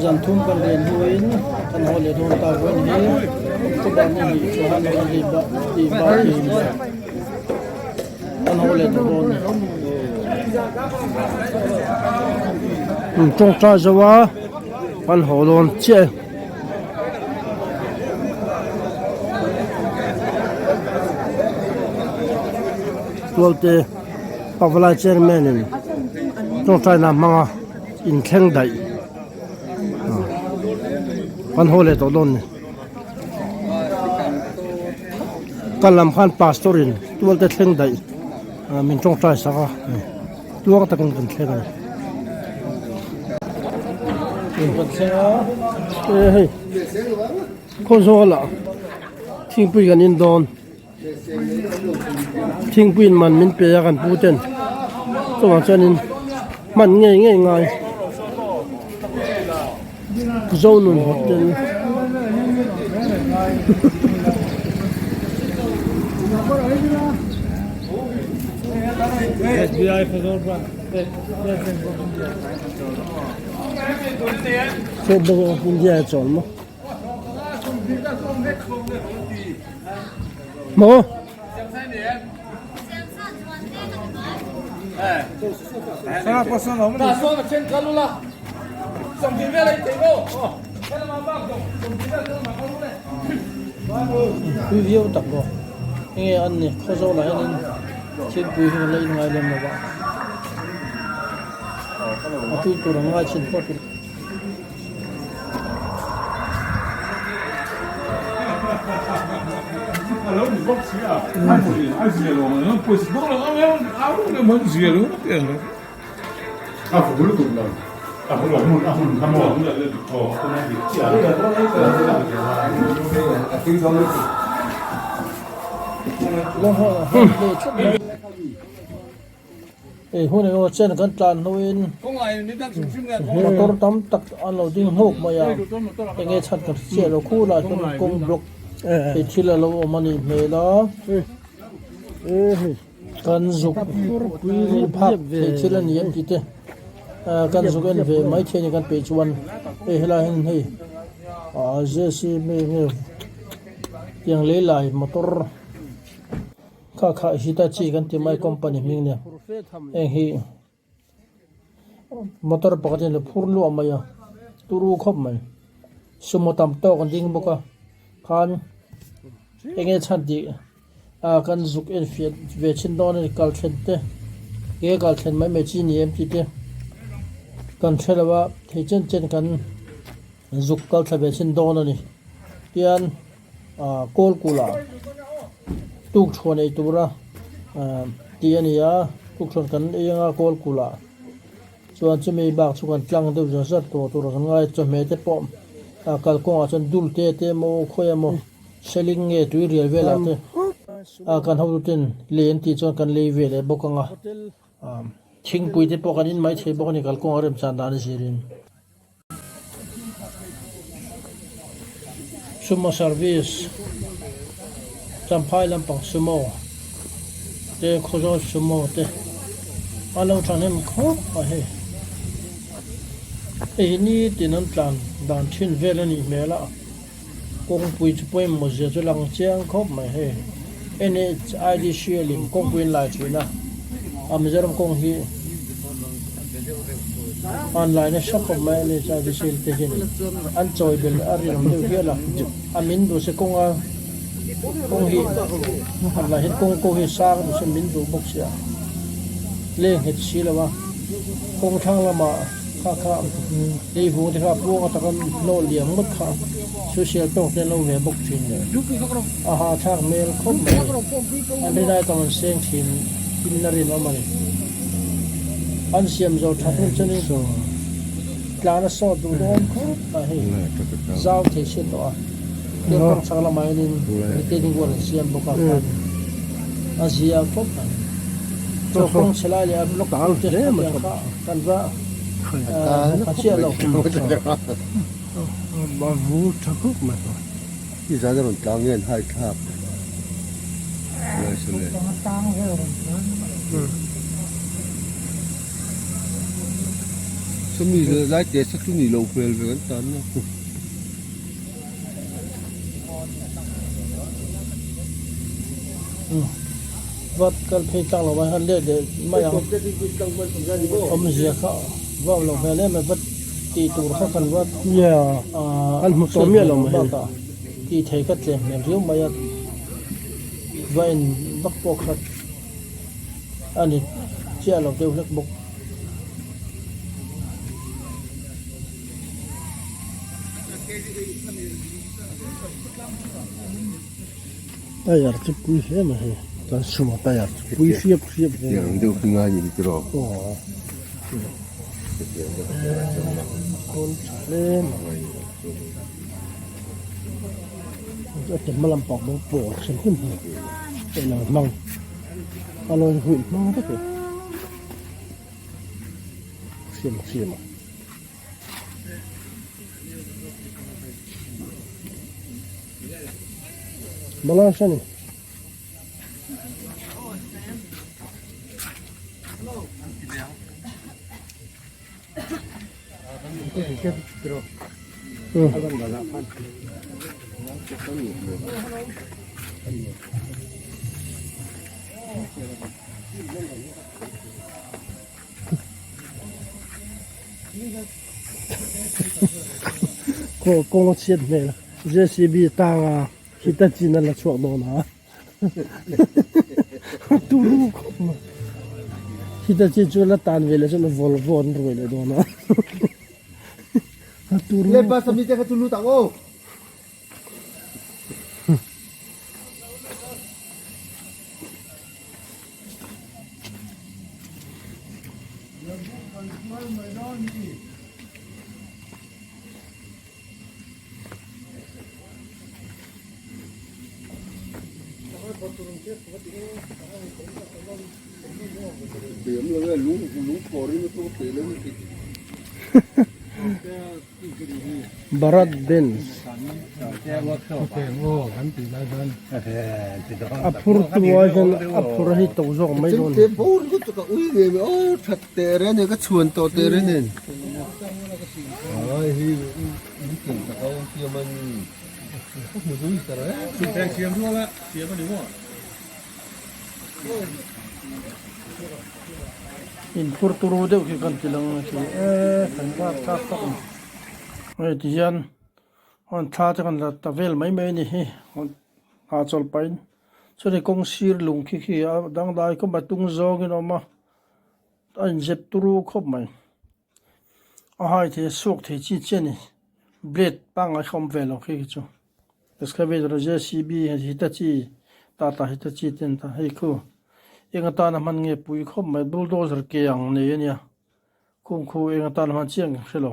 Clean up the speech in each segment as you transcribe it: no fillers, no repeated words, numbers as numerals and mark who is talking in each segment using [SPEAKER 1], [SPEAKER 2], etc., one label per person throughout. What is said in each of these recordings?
[SPEAKER 1] Zan thum kan rian hnuin kan haw leh dawn ta vawiin hi October ni hnih chuan kan ri ba tih ba tih kan haw leh ta dawn a ni.
[SPEAKER 2] Tawngtai zo a kan haw dawn chiah e. Tualte Pavalai Chairman in tawngtaina hmanga inthleng daih kan haw leh tawh dawn a ni. Ka lam khan pastor in tualte thleng daih min tawngtai sak a tluang takin kan thleng a ni.
[SPEAKER 1] Kan thleng a.
[SPEAKER 2] E hei khawzawl ah thingpui kan in dawn. Thingpuiin man min pe a kan pu ten chuvang chuanin hman ngei ngei ngai Zonun hotel State Bank of India a chawl maw. Maw?
[SPEAKER 1] Pui viau tak maw? Enge an ni Khawzawl ah hianin thingpui hi kan la in ngai lem lo va, a tui tur an ngai chin phawt. Hei hun engemaw chen kan tlan hnuin motor tam tak an lo ding hnuk mai a, enge chhan kan hre chiah lo khur lah chuan kawng block hei thil a lo awm a nih hmel a, kan zuk phak thei thil a ni em tih te kan zuk en ve mai thei a ni kan peih chuan hei helai hian hei ah jcb nge tiang lei lai motor. Kha kha Hitachi kan ti mai company hming nia heng hi motor pakhat hian a phur luah mai a turu khawp mai sumo tam tawk an ding bawk a khan eng nge chhan tih ah kan zuk en fiah ve thin dawn a ni kal thlen te ke kal thlen mai mai chi ni em tih te kan hre lo a thei chen chen kan zuk kal thla ve thin dawn a ni tian. Ah kawl kula tuk chhuan ei tura ah tih a ni a tuk chhuan kan ei anga kawl kula chuan chumi bak chu kan tlang deuh zat zat tawh tur kan ngai chawhmeh te pawh ah kalkawngah chuan dul te te emaw khawi emaw seling nge tui rial velah te ah kan hotu ten lei an tih chuan kan lei ve leh bawk anga ah thingpui te pawh kan in mai thei bawk a ni kalkawngah remchan dan a zirin. Sumo service Champhai lampang sumo te Khawzawl sumo te a lo thahnem khawp a hei. Hei hi nitin an tlan dan thin vel a nih hmel a, kawngpui chu pawimawh zia chu lang chiang khawp mai hei. NHIDC lim kawngpui an lai thin a, a Mizoram kawng hi an lai nasa khawp mai a NHIDC te hian an chawi bel a rinawm deuh hial a, a min duh se kawnga kawng hi an lai hian kawng ko hi sang duh se min duh bawk sia leng nghet si lo a, kawng thlang lamah. Kha kha lei vung te kha puang ataka hnawh liam ngawt kha social tawk te an lo ve bawk thin le. A hahthlak hmel khawp mai. An rinai tam an seng thin in a rinawm a ni. An siam zo that hun chuanin tlan a sawt duh dawn khawp mai hei zau thei si tawh a. Tin kawng chhak lamah hianin retaining wall an siam bawk a khan a zia khawp mai. Chaw kawng chhe lai leh a block te hetiang kha kan va hmu pha chiah lo.
[SPEAKER 2] A vur tha khawp mai.
[SPEAKER 3] I zan a rawn tlang nge an hai thlak lai se le. Sawmi lai te sa chu ni lo hmel ve kan tan a.
[SPEAKER 1] Vat kal phei tlang lo ah hian let leh mai ang awmzia kha vak lo hmel em mai vat tih tur kha kan vat
[SPEAKER 2] an hmu tawh miah lo mai
[SPEAKER 1] bakah tih thei kha tlem hmel riau mai a va en vak pawh kha a ni chiah lo deuh hlek bawk.
[SPEAKER 2] Tyre chu pui hle mai hei chuan suma tyre chu pui hriap hriap hle
[SPEAKER 3] Tiang deuh hi ngai ni tiraw
[SPEAKER 2] aw kawl tha hle mai a ti hma lampang pawh pawl hrim hrim hi eng ang hmang a lawi huih hmang vek e hriam hriam a. Balance a ni. Kawng a chhiat hmel JCB tanga Hitachi in a la chhuak dawn a turu khawp mai Hitachi chu la tan ve leh chuan a Volvo an ruai leh dawn a turu Bharat Benz a phur tu ai hian a phur hi to zawk mai dawn In phur turu deuh khi kan ti lang a ti e kan zat thlak tak a ni hei ti hian hawn thla te kan la ta vel mai mai a ni hi nghah chawlh pahin chuan kawng sir lung khi khi a dangdai khawp mai tung zawngin a awm a a inzep turu khawp mai. A hai thei a suak thei chi chiah a ni blade pangngai kha awm ve lo khi khi chu excavator JCB Hitachi Tata Hitachi te an ta hei khu eng atana hman nge pui khawp mai bulldozer ke ang nei a nia khung khu eng atana hman chiah ang ka hre lo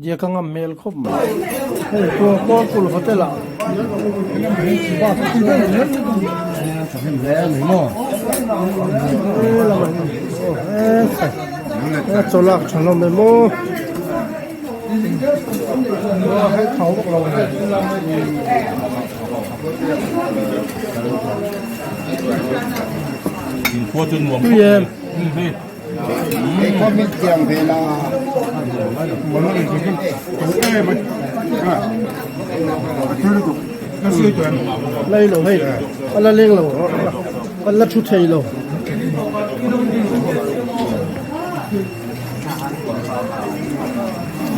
[SPEAKER 2] diak a ngam hmel khawp mai hei pawh kawlkulh hotel ah bus a chuang a chaw lak tha hlawm em aw tui em. Lei lo hei a la leng lo a la thu thei lo.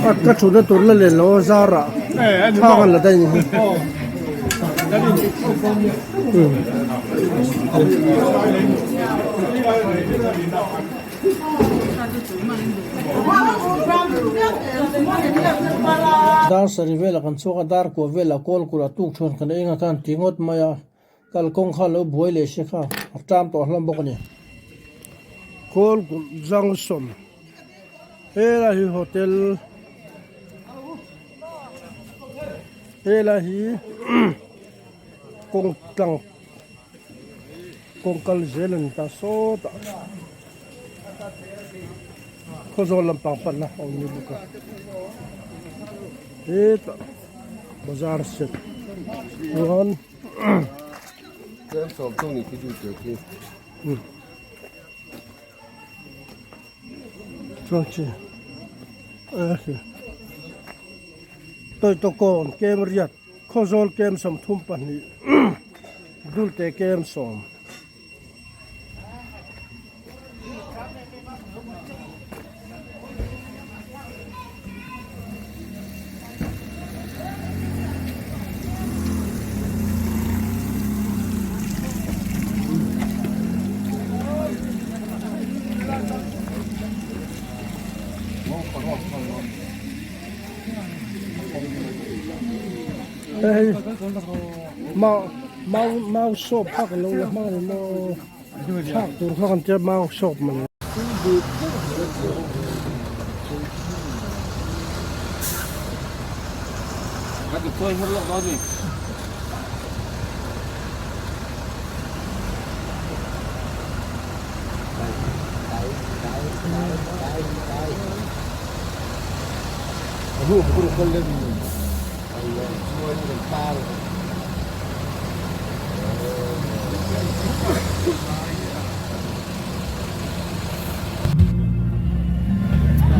[SPEAKER 2] A ka thutna tur la len lo a zarah thla kan la daih ni hi. Dar saree velah kan chhuak a, dar kua velah kawl kulh a tuk thuan kan eng a khan ti ngawt mai a, kalkawng kha lo buai leh si kha a ṭam tawh hlawm bawk a ni. Kawl kulh junction helai hi hotel helai hi kawng tlang kawng kal zel a ni ta sawtah khawzawl lampang panna a awm ni bawk a hetah bazar set chuan chuan chi. Tawitawkawn kem riat Khawzawl kem 32 Dulte kem 10. Hei mau mau mau sawp kha kan lo la hmang a ni maw thlak tur kha kan tia mau sawp mawle.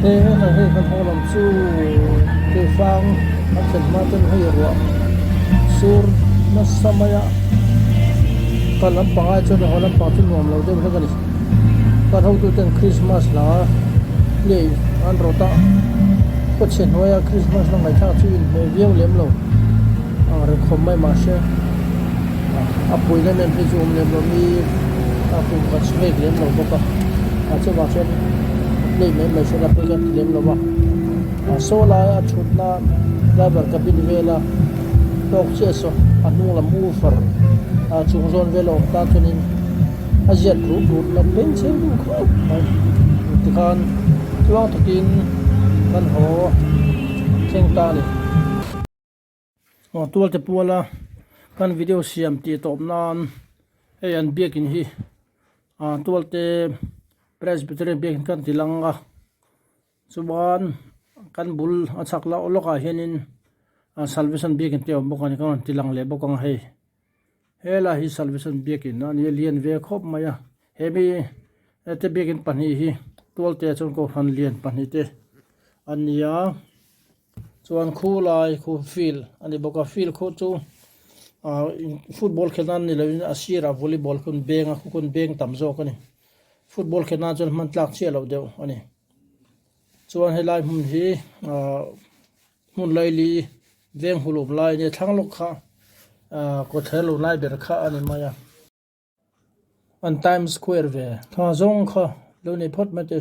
[SPEAKER 2] Hei hei kan haw lam chu keifang a thlen hma chuan hei ruah sur nasa mai a kal lampang ai chuan haw lampang chu nuam lo deuh hlek a ni kan hotuten Christmas hla play an rawt a kawchhe hnuaia Christmas hla ngaihthlak chu inhmeh viau lem lo ang reng khawp mai mahse a puina nen phei chu awm lem lo mi a kum khat chhek lem lo bawk a a chuvang chuan play mai mai sela pawi kan ti lem lo va a saw lai a thutna driver cabin vela tawk chiah saw a hnung lam woofer a chung zawn vel a awm tan chuanin a ziat rut rut la bengchheng duh khawp mai tikhan tluang takin kan haw thleng ta a ni. Aw tualte puala kan video siam tih tawp nan hei an biakin hi ah tualte Presbyterian biakin kan ti lang a chuan kan bul a chhak lawk lawk ah hianin ah salvation biakin te a awm bawk a ni kan rawn ti lang leh bawk ang hei helai hi salvation biakin a ni a lian ve khawp mai a hemi te biakin pahnih hi tualte ah chuan kohhran lian pahnih te a ni a. Chuan khu lai khu field a ni bawk a field khu chu ah football khelh nan ni loin a sirah volleyball khu an beng a khu khu an beng tam zawk a ni football khelh nan chuan hman tlak chiah loh deuh a ni chuan helai hmun hi ah hmun laili veng hulum lai a nia thlang lawk kha ah kawtthler lo lai ber kha a ni mai a an times square ve thla zawng kha lo nei phawt mai teh.